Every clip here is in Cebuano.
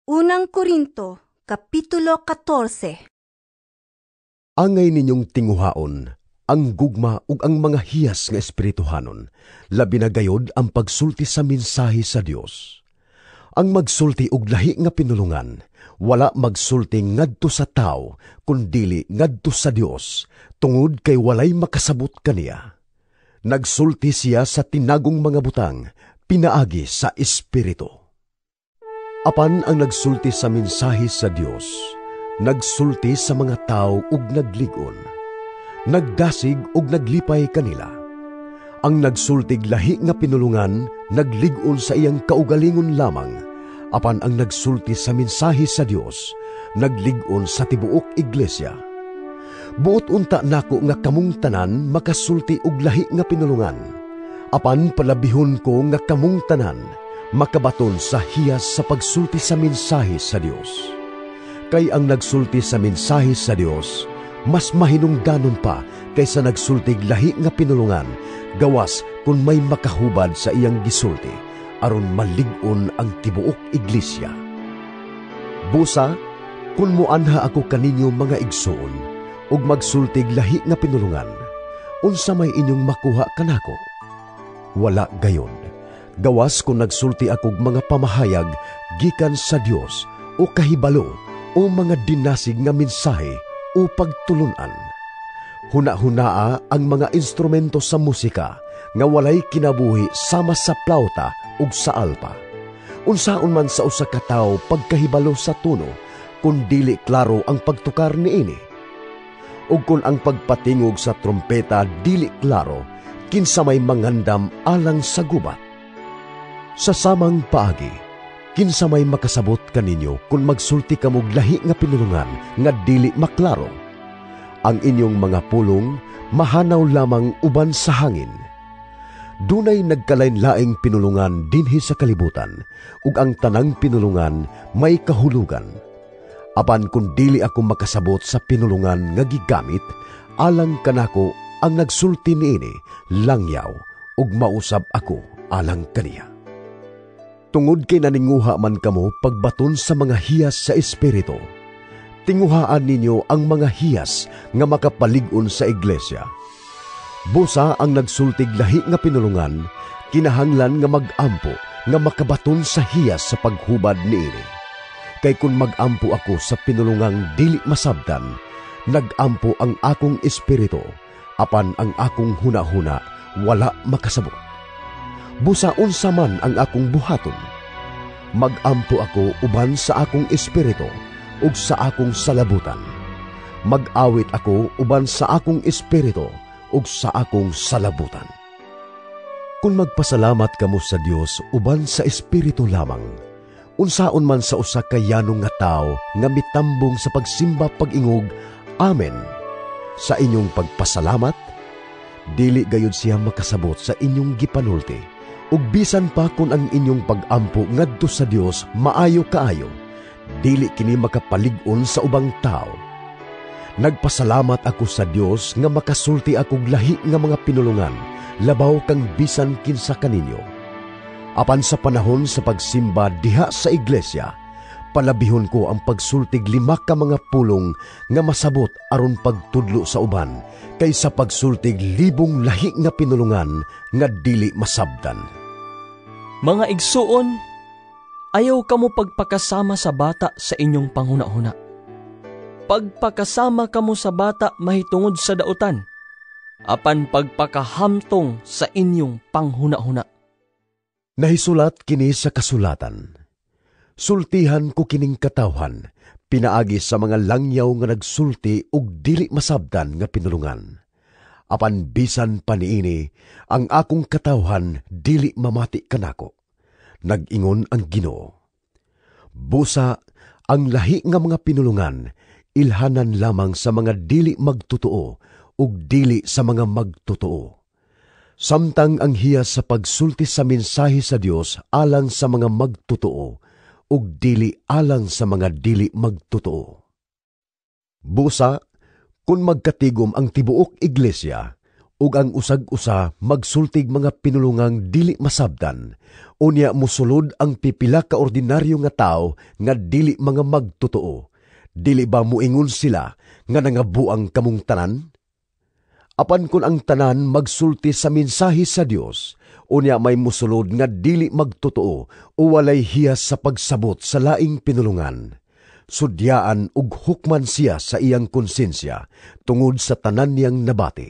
Unang Korinto, Kapitulo 14. Angay ninyong tinguhaon ang gugma ug ang mga hiyas nga espirituhanon, labi na gayod ang pagsulti sa mensahe sa Dios. Ang magsulti og lahi nga pinulungan, wala magsulti ngadto sa tawo, kundili ngadto sa Dios, tungod kay walay makasabot kaniya. Nagsulti siya sa tinagong mga butang, pinaagi sa Espiritu. Apan ang nagsulti sa mensahe sa Dios, nagsulti sa mga tawo ug naglig-on, nagdasig ug naglipay kanila. Ang nagsultig lahi nga pinulungan, naglig-on sa iyang kaugalingon lamang, apan ang nagsulti sa mensahe sa Dios, naglig-on sa tibuok iglesia. Buot unta nako nga kamong tanan makasulti og lahi nga pinulungan, apan palabihon ko nga kamong tanan makabaton sa hiyas sa pagsulti sa mensahe sa Dios. Kay ang nagsulti sa mensahe sa Dios, mas mahinungdanon pa kaysa nagsultig lahi nga pinulungan, gawas kung may makahubad sa iyang gisulti, aron malig-on ang tibuok iglesia. Busa, kung muanha ako kaninyo mga igsoon, ug magsultig lahi nga pinulungan, unsa may inyong makuha kanako? Wala gayon. Gawas kung nagsulti akog mga pamahayag gikan sa Dios o kahibalo o mga dinasig nga mensahe o pagtulunan. Huna-hunaa ang mga instrumento sa musika nga walay kinabuhi sama sa plauta ug sa alpa. Unsaon man sa usa ka tawo pagkahibalo sa tono kung dili klaro ang pagtukar niini? Ug kung ang pagpatingog sa trompeta dili klaro, kinsa may mangandam alang sa gubat? Sa samang paagi, kinsa may makasabot kaninyo kung magsulti kamog lahi nga pinulungan nga dili maklaro? Ang inyong mga pulong mahanaw lamang uban sa hangin. Dunay nagkalain-laing pinulungan dinhi sa kalibutan, ug ang tanang pinulungan may kahulugan. Apan kung dili ako makasabot sa pinulungan nga gigamit, alang kanako ang nagsulti niini langyaw, ug mausab ako alang kaniya. Tungod kay naninguha man kamo pagbaton sa mga hiyas sa Espiritu, tinguhaan ninyo ang mga hiyas nga makapalig-on sa iglesia. Busa ang nagsultig lahi nga pinulungan, kinahanglan nga mag-ampo nga makabaton sa hiyas sa paghubad niini. Kay kung mag-ampo ako sa pinulungang dili masabtan, nag-ampo ang akong espiritu, apan ang akong hunahuna wala makasabot. Busa unsa man ang akong buhaton, mag-ampo ako uban sa akong espiritu ug sa akong salabutan. Mag-awit ako uban sa akong espiritu ug sa akong salabutan. Kung magpasalamat kamo sa Dios uban sa espiritu lamang, unsaon man sa usa ka yanong nga tawo nga mitambong sa pagsimba pag-ingog Amen sa inyong pagpasalamat, dili gayud siya makasabot sa inyong gipanulti. Ug bisan pa kung ang inyong pag-ampo ngadto sa Dios maayo kaayo, dili kini makapalig-on sa ubang tawo. Nagpasalamat ako sa Dios nga makasulti akog lahi nga mga pinulungan, labaw kang bisan kinsa kaninyo. Apan sa panahon sa pagsimba diha sa iglesia, palabihon ko ang pagsultig 5 ka mga pulong nga masabot aron pagtudlo sa uban, kaysa pagsultig 1,000 lahi nga pinulungan nga dili masabtan. Mga igsuon, ayaw kamo pagpakasama sa bata sa inyong panghuna-huna. Pagpakasama kamo sa bata mahitungod sa dautan, apan pagpakahamtong sa inyong panghuna-huna. Nahisulat kini sa kasulatan. Sultihan ko kining katawhan, pinaagi sa mga langyaw nga nagsulti ug dili masabtan nga pinulungan. Apan bisan pa niini, ang akong katawhan dili mamati kanako. Nag-ingon ang Ginoo. Busa, ang lahi nga mga pinulungan, ilhanan lamang sa mga dili magtotoo ug dili sa mga magtotoo. Samtang ang hiyas sa pagsulti sa mensahe sa Dios alang sa mga magtotoo ug dili alang sa mga dili magtotoo. Busa, kung magkatigom ang tibuok iglesia, ug ang usag-usa magsultig mga pinulungang dili masabdan, unya mosulod ang pipila ka ordinaryo nga tawo nga dili mga magtotoo, dili ba moingon sila nga nangabuang kamong tanan? Apan kun ang tanan magsulti sa mensahe sa Dios, unya may mosulod nga dili magtotoo o walay hiyas sa pagsabot sa laing pinulungan, sudyaan ug hukman siya sa iyang konsensya tungod sa tanan niyang nabati.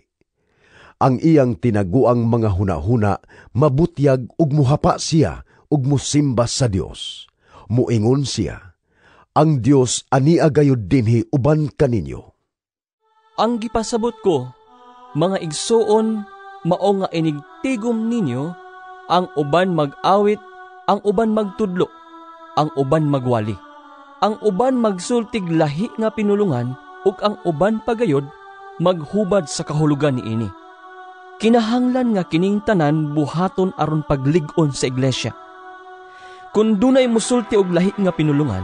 Ang iyang tinaguang mga hunahuna mabutyag ug muhapa siya ug musimba sa Dios. Muingon siya, ang Dios ania gayud dinhi uban kaninyo. Ang gipasabot ko, mga igsuon, mao nga inigtigom ninyo, ang uban mag-awit, ang uban magtudlo, ang uban magwali, ang uban magsultig lahi nga pinulungan, ug ang uban pagayod maghubad sa kahulugan niini. Kinahanglan nga kining tanan buhaton aron paglig-on sa iglesia. Kun dunay musulti og lahi nga pinulungan,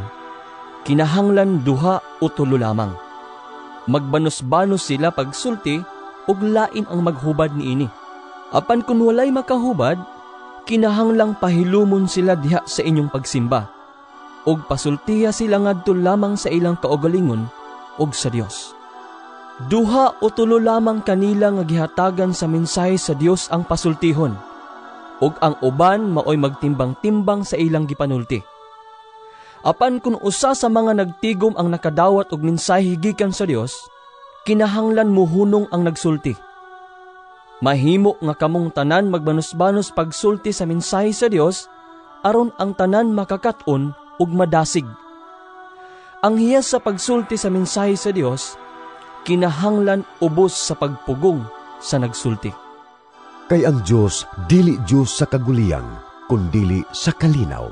kinahanglan duha o tulo lamang. Magbanos-banos sila pagsulti ug lain ang maghubad niini. Apan kun walay makahubad, kinahanglang pahilumon sila diha sa inyong pagsimba, ug pasultiha sila ngadto lamang sa ilang kaugalingon ug sa Dios. Duha o tulo lamang kanila nga gihatagan sa mensahe sa Dios ang pasultihon, ug ang uban maoy magtimbang-timbang sa ilang gipanulti. Apan kun usa sa mga nagtigom ang nakadawat og mensahe gikan sa Dios, kinahanglan muhunong ang nagsulti. Mahimo nga kamong tanan magbanos-banos pagsulti sa mensahe sa Dios aron ang tanan makakat-on ug madasig. Ang hiyas sa pagsulti sa mensahe sa Dios kinahanglan ubos sa pagpugong sa nagsulti. Kay ang Dios dili Dios sa kaguliyang, kundili sa kalinaw,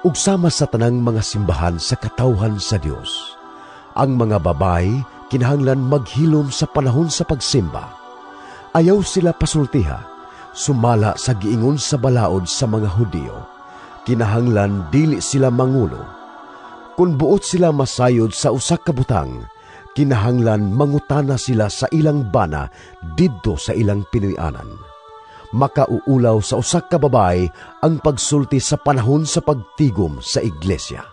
ug sama sa tanang mga simbahan sa katawhan sa Dios. Ang mga babae kinahanglan maghilom sa panahon sa pagsimba. Ayaw sila pasultiha, sumala sa giingon sa balaod sa mga Hudiyo. Kinahanglan dili sila mangulo. Kung buot sila masayod sa usa ka butang, kinahanglan mangutana sila sa ilang bana didto sa ilang Pinoy-anan. Makauulaw sa usa ka babae ang pagsulti sa panahon sa pagtigom sa iglesia.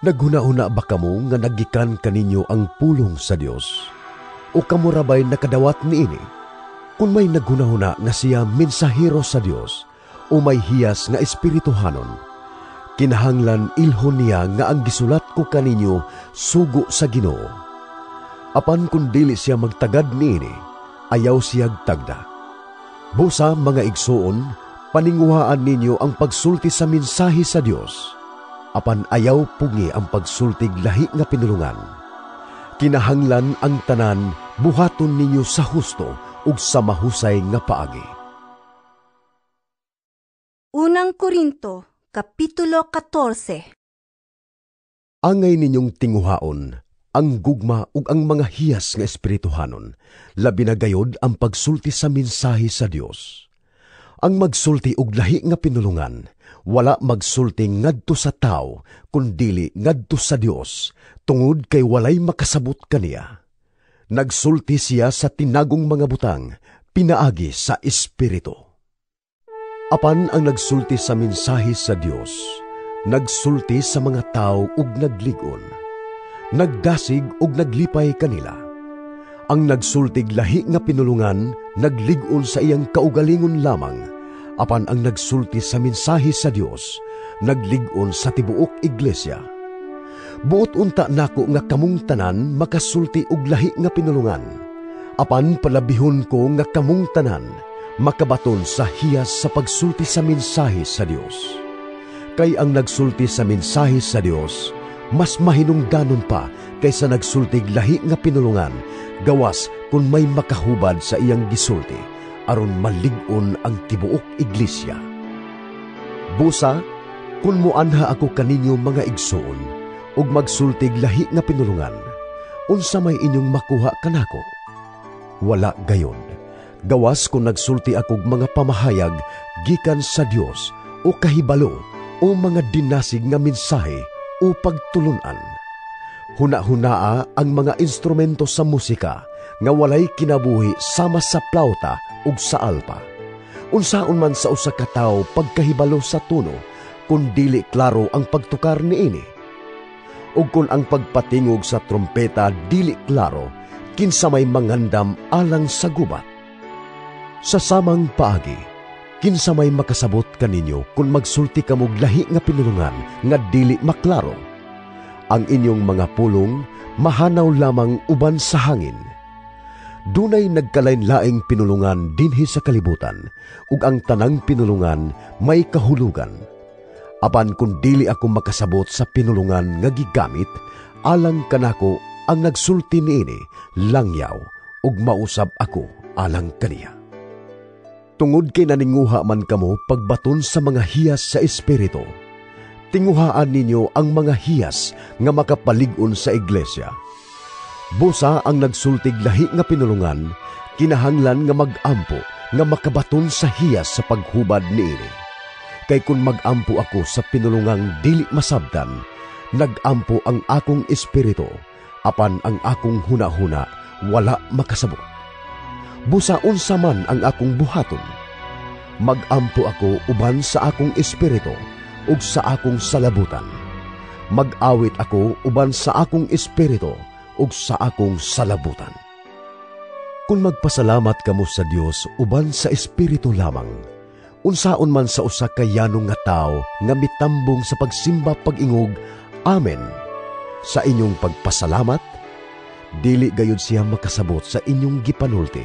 Naghuna-huna ba kamo nga nagikan kaninyo ang pulong sa Dios? O kamo ra ba'y nakadawat niini? Kung may naghunahuna nga siya mensahero sa Dios o may hiyas nga espirituhanon, kinahanglan ilhon niya nga ang gisulat ko kaninyo sugo sa Ginoo. Apan kung dili siya magtagad niini, ayaw siyag tagda. Busa mga igsuon, paninguhaan ninyo ang pagsulti sa mensahe sa Dios. Apan ayaw pugi ang pagsultig lahi nga pinulungan. Kinahanglan ang tanan buhaton ninyo sa husto ug sa mahusay nga paagi. Unang Korinto, Kapitulo 14. Angay ninyong tinguhaon ang gugma ug ang mga hiyas nga espirituhanon, labi na gayod ang pagsulti sa mensahe sa Dios. Ang magsulti og lahi nga pinulungan, wala magsulti ngadto sa tawo, kundili ngadto sa Dios, tungod kay walay makasabot kaniya. Nagsulti siya sa tinagong mga butang, pinaagi sa Espiritu. Apan ang nagsulti sa mensahe sa Dios, nagsulti sa mga tawo ug naglig-on, nagdasig ug naglipay kanila. Ang nagsultig lahi nga pinulungan, naglig-on sa iyang kaugalingon lamang, apan ang nagsulti sa mensahe sa Dios, naglig-on sa tibuok iglesia. Buot unta nako nga kamong tanan makasulti og lahi nga pinulungan, apan palabihon ko nga kamong tanan makabaton sa hiyas sa pagsulti sa mensahe sa Dios. Kay ang nagsulti sa mensahe sa Dios, mas mahinungdanon pa kaysa nagsultig lahi nga pinulungan, gawas kung may makahubad sa iyang gisulti, aron malig-on ang tibuok iglesia. Busa, kung muanha ako kaninyo mga igsuon, ug magsultig lahi nga pinulungan, unsa may inyong makuha kanako? Wala gayon. Gawas kung nagsulti akog mga pamahayag gikan sa Dios o kahibalo o mga dinasig nga mensahe o pagtulunan. Huna-hunaa ang mga instrumento sa musika nga walay kinabuhi sama sa plauta ug sa alpa. Unsaon man sa usa ka tawo pagkahibalo sa tono kun dili klaro ang pagtukar niini? Ug kun ang pagpatingog sa trompeta dili klaro, kinsa may mangandam alang sa gubat? Sa samang paagi, kinsa may makasabot kaninyo kun magsulti kamog lahi nga pinulungan nga dili maklaro? Ang inyong mga pulong mahanaw lamang uban sa hangin. Dunay nagkalain-laing pinulungan dinhi sa kalibutan, ug ang tanang pinulungan may kahulugan. Apan kun dili ako makasabot sa pinulungan nga gigamit, alang kanako ang nagsulti niini langyaw, ug mausab ako alang kaniya. Tungod kay naninguha man kamo pagbaton sa mga hiyas sa Espiritu, tinguhaan ninyo ang mga hiyas nga makapalig-on sa iglesia. Busa ang nagsultig lahi nga pinulungan, kinahanglan nga mag-ampo nga makabaton sa hiyas sa paghubad niini. Kay kun mag-ampo ako sa pinulungang dili masabtan, nag-ampo ang akong espiritu, apan ang akong hunahuna wala makasabot. Busa unsa man ang akong buhaton, mag-ampo ako uban sa akong espiritu ug sa akong salabutan. Mag-awit ako uban sa akong espiritu ug sa akong salabutan. Kung magpasalamat kamo sa Dios uban sa espiritu lamang, unsaon man sa usa ka yanong nga tawo nga mitambong sa pagsimba pag-ingog Amen sa inyong pagpasalamat, dili gayud siya makasabot sa inyong gipanulti.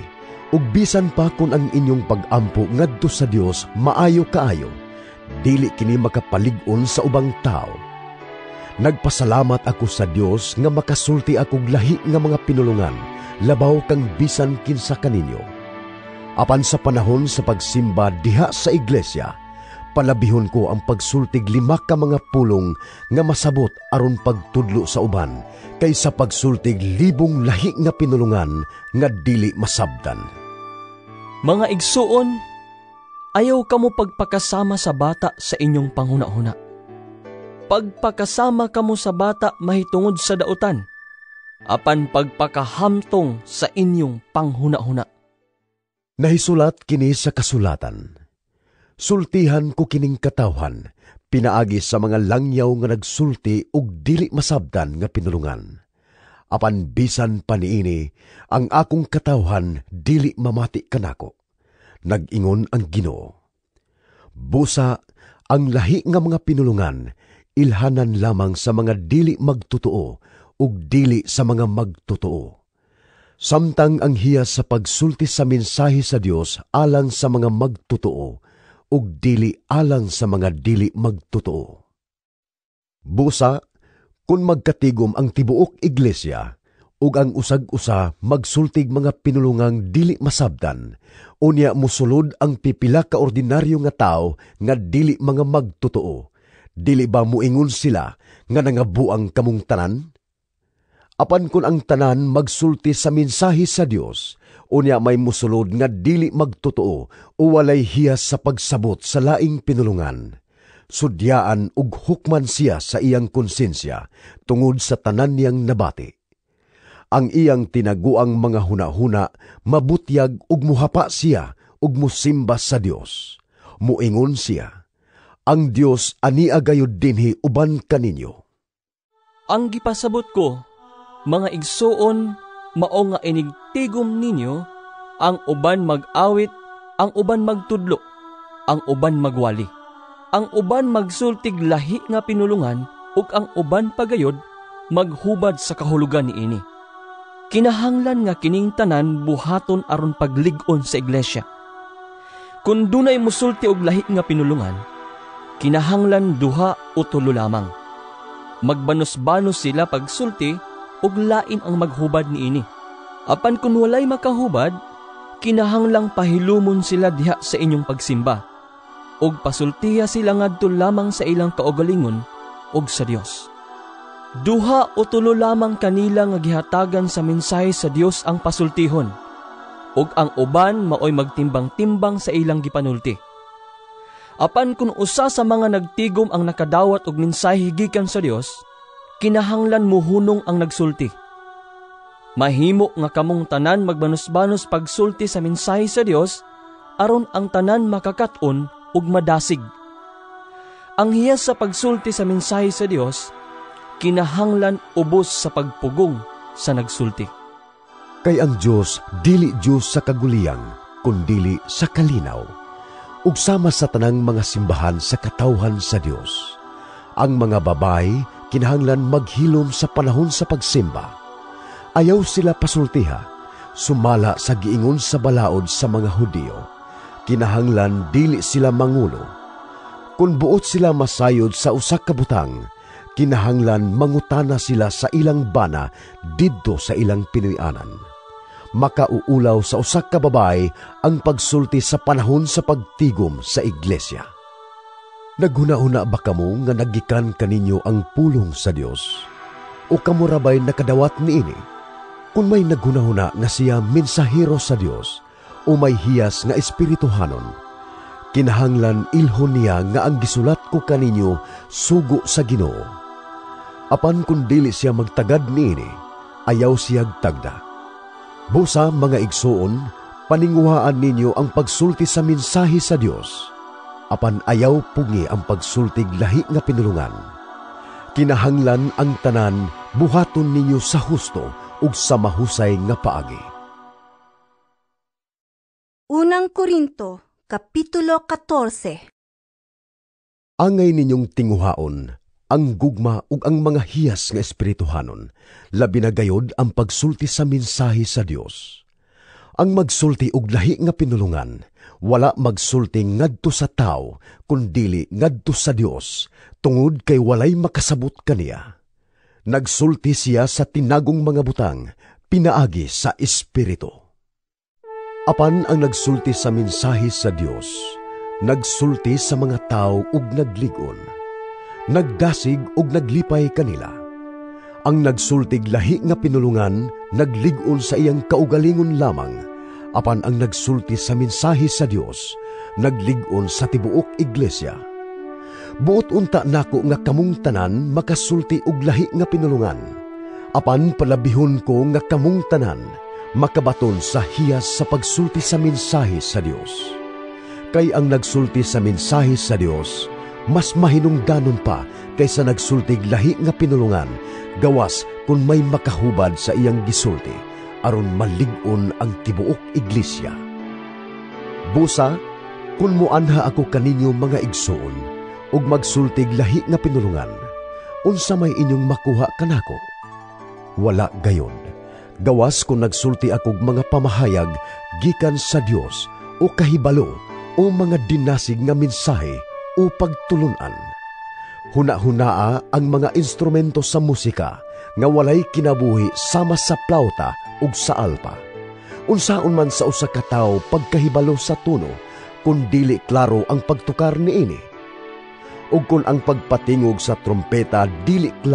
Ug bisan pa kun ang inyong pag-ampo ngadto sa Dios maayo kaayo, dili kini makapalig-on sa ubang tawo. Nagpasalamat ako sa Dios nga makasulti akog lahi nga mga pinulungan, labaw kang bisan kinsa kaninyo. Apan sa panahon sa pagsimba diha sa iglesia, palabihon ko ang pagsultig 5 ka mga pulong nga masabot aron pagtudlo sa uban, kaysa pagsultig 1,000 lahi nga pinulungan nga dili masabtan. Mga igsuon, ayaw kamo pagpakasama sa bata sa inyong panghunahuna. Pagpakasama kamo sa bata mahitungod sa dautan, apan pagpakahamtong sa inyong panghunahuna. Nahisulat kini sa kasulatan. Sultihan ko kining katawhan, pinaagi sa mga langyaw nga nagsulti ug dili masabtan nga pinulungan. Apan bisan pa niini, ang akong katawhan dili mamati kanako. Nag-ingon ang Ginoo. Busa ang lahi nga mga pinulungan, ilhanan lamang sa mga dili magtotoo ug dili sa mga magtotoo. Samtang ang hiyas sa pagsulti sa mensahe sa Dios alang sa mga magtotoo ug dili alang sa mga dili magtotoo. Busa, kung magkatigom ang tibuok iglesia ug ang usag-usa magsultig mga pinulungang dili masabtan, unya mosulod ang pipila ka ordinaryo nga tawo nga dili mga magtotoo, dili ba muingon sila nga nangabuang kamong tanan? Apan kun ang tanan magsulti sa mensahe sa Dios, unya may musulod nga dili magtotoo o walay hiyas sa pagsabot sa laing pinulungan, sudyaan ug hukman siya sa iyang konsensya tungod sa tanan niyang nabati. Ang iyang tinaguang mga hunahuna mabutyag ug muhapa siya ug musimba sa Dios. Muingon siya, ang Dios ania gayud dinhi uban kaninyo. Ang gipasabot ko, mga igsuon, mao nga inigtigom ninyo, ang uban mag-awit, ang uban magtudlo, ang uban magwali, ang uban magsultig lahi nga pinulungan, ug ang uban pagayod maghubad sa kahulugan niini. Kinahanglan nga kining tanan buhaton aron paglig-on sa iglesia. Kun dunay musulti og lahi nga pinulungan, kinahanglan 2 o 3 lamang. Magbanos-banos sila pagsulti ug lain ang maghubad niini. Apan kun walay makahubad, kinahanglang pahilumon sila diha sa inyong pagsimba, ug pasultiha sila ngadto lamang sa ilang kaugalingon ug sa Dios. 2 o 3 lamang kanila nga gihatagan sa mensahe sa Dios ang pasultihon, ug ang uban maoy magtimbang-timbang sa ilang gipanulti. Apan kun usa sa mga nagtigom ang nakadawat og mensahe gikan sa Dios, kinahanglan muhunong ang nagsulti. Mahimo nga kamong tanan magbanus-banus pagsulti sa mensahe sa Dios aron ang tanan makakat-on ug madasig. Ang hiyas sa pagsulti sa mensahe sa Dios kinahanglan ubos sa pagpugong sa nagsulti. Kay ang Dios dili Dios sa kaguliyang, kundili sa kalinaw. Ug sama sa tanang mga simbahan sa katawhan sa Dios. Ang mga babae kinahanglan maghilom sa panahon sa pagsimba. Ayaw sila pasultiha, sumala sa giingon sa balaod sa mga Hudiyo. Kinahanglan dili sila mangulo. Kung buot sila masayod sa usa ka butang, kinahanglan mangutana sila sa ilang bana didto sa ilang Pinoy-anan. Makauulaw sa usa ka babae ang pagsulti sa panahon sa pagtigom sa iglesia. Naghuna-huna ba kamo nga nagikan kaninyo ang pulong sa Dios? O kamo ra bay nakadawat niini? Kung may naghunahuna nga siya mensahero sa Dios o may hiyas nga espirituhanon, kinahanglan ilhon niya nga ang gisulat ko kaninyo sugo sa Ginoo. Apan kung dili siya magtagad niini, ayaw siya tagda. Busa mga igsuon, paninguhaan ninyo ang pagsulti sa mensahe sa Dios. Apan ayaw pugi ang pagsultig lahi nga pinulungan. Kinahanglan ang tanan buhaton ninyo sa husto ug sa mahusay nga paagi. Unang Korinto, Kapitulo 14. Angay ninyong tinguhaon ang gugma ug ang mga hiyas nga espirituhanon, labi na gayod ang pagsulti sa mensahe sa Dios. Ang magsulti og lahi nga pinulungan, wala magsulti ngadto sa tawo, kundili ngadto sa Dios, tungod kay walay makasabot kaniya. Nagsulti siya sa tinagong mga butang, pinaagi sa Espiritu. Apan ang nagsulti sa mensahe sa Dios, nagsulti sa mga tawo ug naglig-on, nagdasig ug naglipay kanila. Ang nagsultig lahi nga pinulungan, naglig-on sa iyang kaugalingon lamang, apan ang nagsulti sa mensahe sa Dios, naglig-on sa tibuok iglesia. Buot unta nako nga kamong tanan makasulti og lahi nga pinulungan. Apan palabihon ko nga kamong tanan makabaton sa hiyas sa pagsulti sa mensahe sa Dios. Kay ang nagsulti sa mensahe sa Dios, mas mahinungdanon pa kaysa nagsultig lahi nga pinulungan, gawas kung may makahubad sa iyang gisulti, aron malig-on ang tibuok iglesia. Busa, kung muanha ako kaninyo mga igsoon, ug magsultig lahi nga pinulungan, unsa may inyong makuha kanako? Wala gayon. Gawas kung nagsulti akog mga pamahayag gikan sa Dios o kahibalo o mga dinasig nga mensahe o pagtulunan. Huna-hunaa ang mga instrumento sa musika nga walay kinabuhi sama sa plauta ug sa alpa. Unsaon man sa usa ka tawo pagkahibalo sa tono kung dili klaro ang pagtukar niini? Ug kung ang pagpatingog sa trompeta dili klaro,